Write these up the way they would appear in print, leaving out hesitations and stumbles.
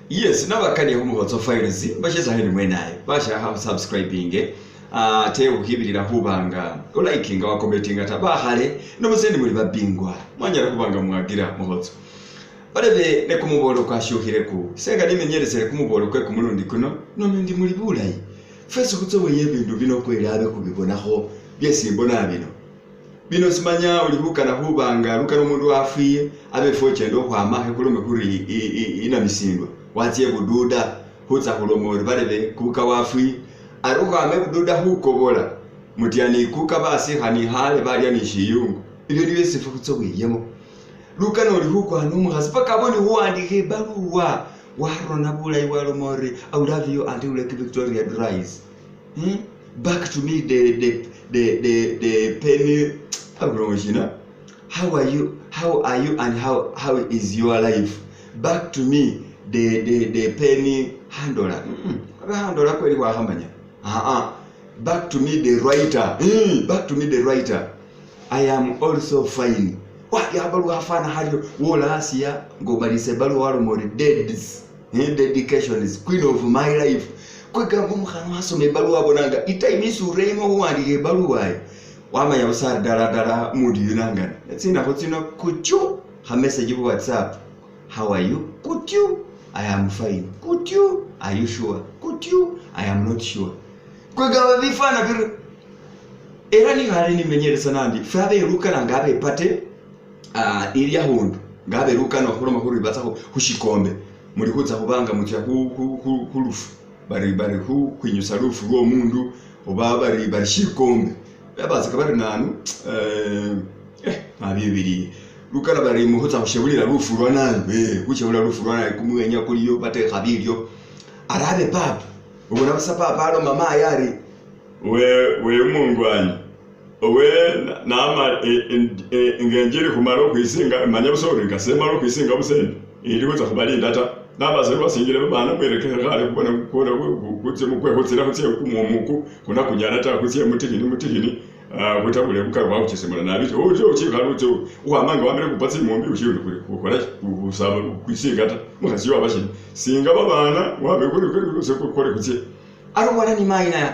Yes, nabakaniye khumukhotso files bashesakho ni mwenayo bashakha subscribing ate ukhibilila khubanga olikinga wacommentinga ta bakhale nomusendi muli babingwa mwanyala khubanga mwakila mukhotso balebe ne kumubolo kwashukhile senga nimenyelesele kumubolo kwe kumulundi kuno nomendi muli bulayi fesi khutsoweya ebindu bino kweli abe khubibonakho byesi mbona bino bino simanya uli khukana khubanga lukana omundu wafwiye abe fochenda okhwama khekhulome khuri inamisindwa watsa ebududa khutsa khuloma ori balebe kuka wafwiye ari khukhwama ebududa khukobola mutya ni kuka basikha nikhale balya ni shiyungu ibyo nibyo esi khutsoweyemo lukana oli khukwana omukhasi paka abone khuwandikha ebaluwa warona bulayi waloma ori I will love you until Lake Victoria dries. Back to me the penny akulongoshina how are you, how are you and how is your life? Back to me the penny handler. Handler kweli wakhamanya. Back to me the writer. Back to me the writer. I am also fine. Wayabaluwa hafana halio wola Asia ngomalisa ebaluwa waloma ori deads dedications queen of my life. Kwegamba omukhana wasoma ebaluwa abonanga itime isureyimo khuwandikha ebaluwa eyo wamanya busa ari dala dala mundu yunangana tsinakho tsino kutyu khamessage khu WhatsApp, how are you? Kutyu, I am fine. Kutyu, are you sure? Kutyu, I am not sure. Kwegamba bifana biri era nikhale nimenyelesa nandi fe abelukana nga abepate ili akhundu nga abelukana khuloma khuri batsa khushikombe muli khutsa khubanga mutya khulufu bari bari khwinyusa lufu lwo mundu oba bari bari shikombe babasaka bari nanu mabibili lukana bari mukhutsa khushebulila lufu lwa nanu khushebulila lufu lwa nanu kumwenya kuliyo batekha bilyo arabe papa ubona busa papa aloma mayi ari we mungwanyi owe nama ngenjeri khumala okhwisinga manya busa ori nga semala okhwisinga busendi ili khutsa khubalinda ta nabasali basingile babana mwerekekhe khale khubona khubona khutse mukwe khutsila khutse kumwomuku khuna kunyala ta khutse mutikhini mutikhini khutabule bukari khwakhuchisemula nabi utse uchikhale utse ukhwama nga wamile khupa tsimombi ushili khukhola khusaba khwisinga ta mukhasi wabashini singa babana wabe khole khutse ari ubona ni mayi naye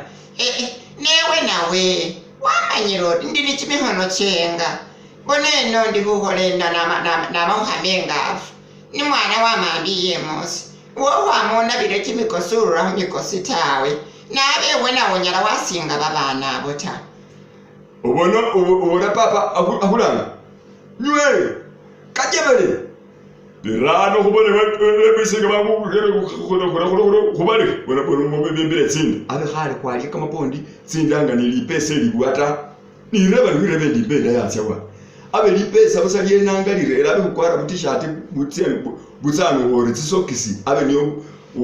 newe nawe wamanyile ori ndi ni kimikhono kyenga bona eno ndi khukhola eno namakhukhama engafu ni mwana wamambiye mosi wokhwama onabile kimikosi urura khumikosi tawe nabe ewe nawe onyala wasinga babana abo ta. Ubona ubona papa akhulanga nywe kajebele birano khubone kwisinga khubali bona tsindi abe khale khwalya kamapondi tsindanga ni lipesa elibwa ta nireba niwirebe ndipenda yatsawa abe lipesa busa lyenanga lirera abe khukwara butishati butsano ori tsisokisi abe niyo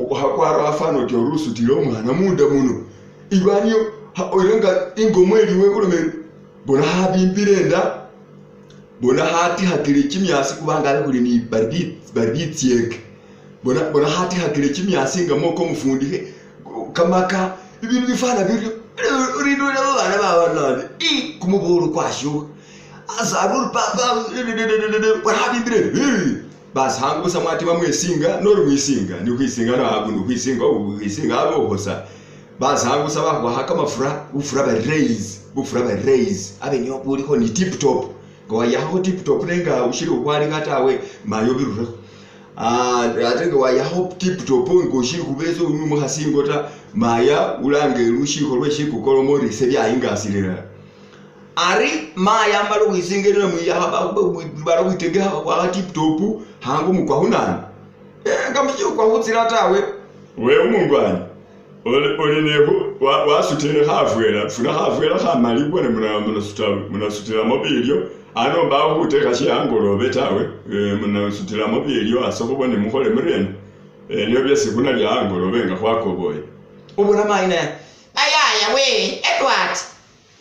khakwara afana oti orusutile omwana munda muno iwaniyo oirenga ingomo eliwe ulome bona khabimbile enda bona khatikhakile kimyasi kubanga abe khuli ni bari bitsyeke bona bona khatikhakile kimyasi nga moko omufundikhe kamaka ibindu bifana biryo rindu babana babanabi kumubolo kwashukha asa ari papa bona khabimbile basi hangu busa mwatima mwesinga nori mwisinga nikhwisinga no abundu khwisinga khwisinga abe okhosa basi hangu busa bakhwakha kamafura bufura bari raise bufura bari raise abe niyo bulikho ni tip top nga wayakhakho tip top nenga ushili khukhwalikha tawe mayo birurekho ate nga wayakhakho tip top nga ushili khubesa uli mukhasingo ta maya ulange lushikho lwe shikuka oloma ori ise byayingasilila ari maya amala khwisinga eno mwiyakha bala khwitekekha khwakha tip top hangu mukwa khunani nga mushili khukwa khutsila tawe we umungwanyi oli ne wasutile khafwela funa khafwela khamali bone munasutilamo bilyo ano mbawo khutekha shehangolobe tawe munasutilamo bilyo ase khubone mukhole murena niyo byesi khunalya hangolobe nga khwakoboye ubona mayi naye bayaya we Edward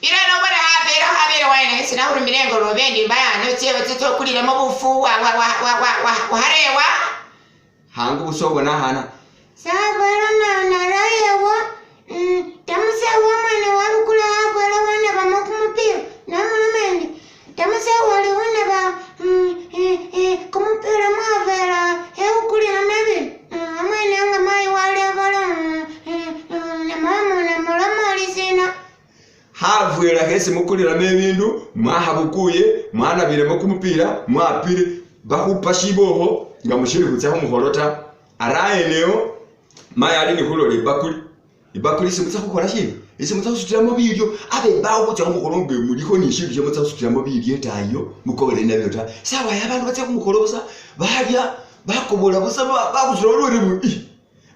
ilano bona khabele khabele waina esi nakhurumile engolobe endi mbayana otse otsetse okulilemo bufu wakharewa hangu busa ubona akhana savela narayewa tamusewa omwana wabukula khavwela wanabamo kumupira namuloma endi tamusewa oli khunaba kumupira mwavela eukulilamo ebindu omwene. Khavwela khesi mukulilamo ebindu mwakhabukuye mwanabilemo kumupila mwapile bakhupa shibokho nga mushili khutsa khumukholo ta ari aenewo mayi ali nikhulola ibakuli ibakuli isi mutsa khukhola shina isi mutsa khusutilamo bilyo abe mbawo khutsa khumukholo nga mulikho ni shindu sha mutsa khusutilamo bilyo etayo mukobole nabyo ta sawa ya bandu batsa khumukholo busa balya bakobola busa bakhusula lweremu i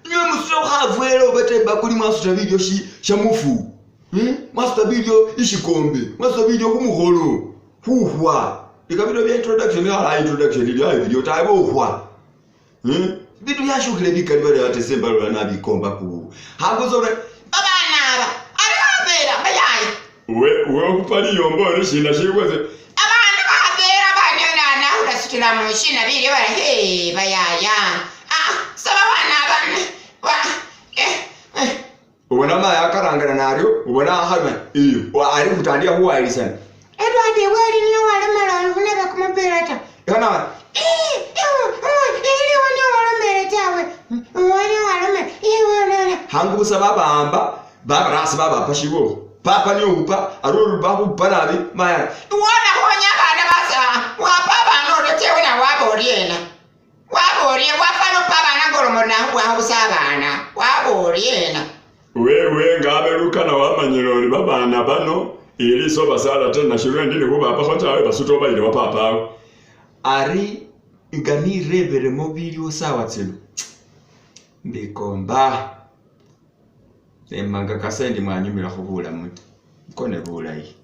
inywe musutila khukhavwela oba ta ibakuli mwasuta bilyo shamufu mwasuta bilyo ishikombe mwasuta bilyo khumukholo khukhwa leka bilyo bya introduction khala introduction ilyo ayi bilyo tawe bokhwa bindu byashukhile bikali bari ate sembalola nabikomba ku hanguza uri Babana aba ari bavera bayayi we okhupa liyombo ori shina shikwese Abana bavera banana khurasutila mushina bilyo bari he bayaya ah saba bana aba wa eh eh ubona mayi akarangana naryo ubona akhalima iyo ali khutandika khuwayilisana Edward wali niyo walomela olunaba kumupira ta ikhana iliwo niyo walomele tawe wani walomele iwe hangu busa babahamba babarasi babapa shibokho papa niyo khupa ari ori bakhupa nabi mayi ari wona khonya abana basa wapa abana oryo tewe na waba oryena waba orye wafana opa abana ngolomo nakhubwakho busa abana waba oryena wewe ngabe lukana wamanyile ori babana bano ili sobasala ta nashirwe ndili khubapakho tawe basuta obayile wa papawe ari nga nireberemo bilyo sawa tsino mbikomba nemanga kasendi mwanyumilakho bulamu ta mukone bulayi.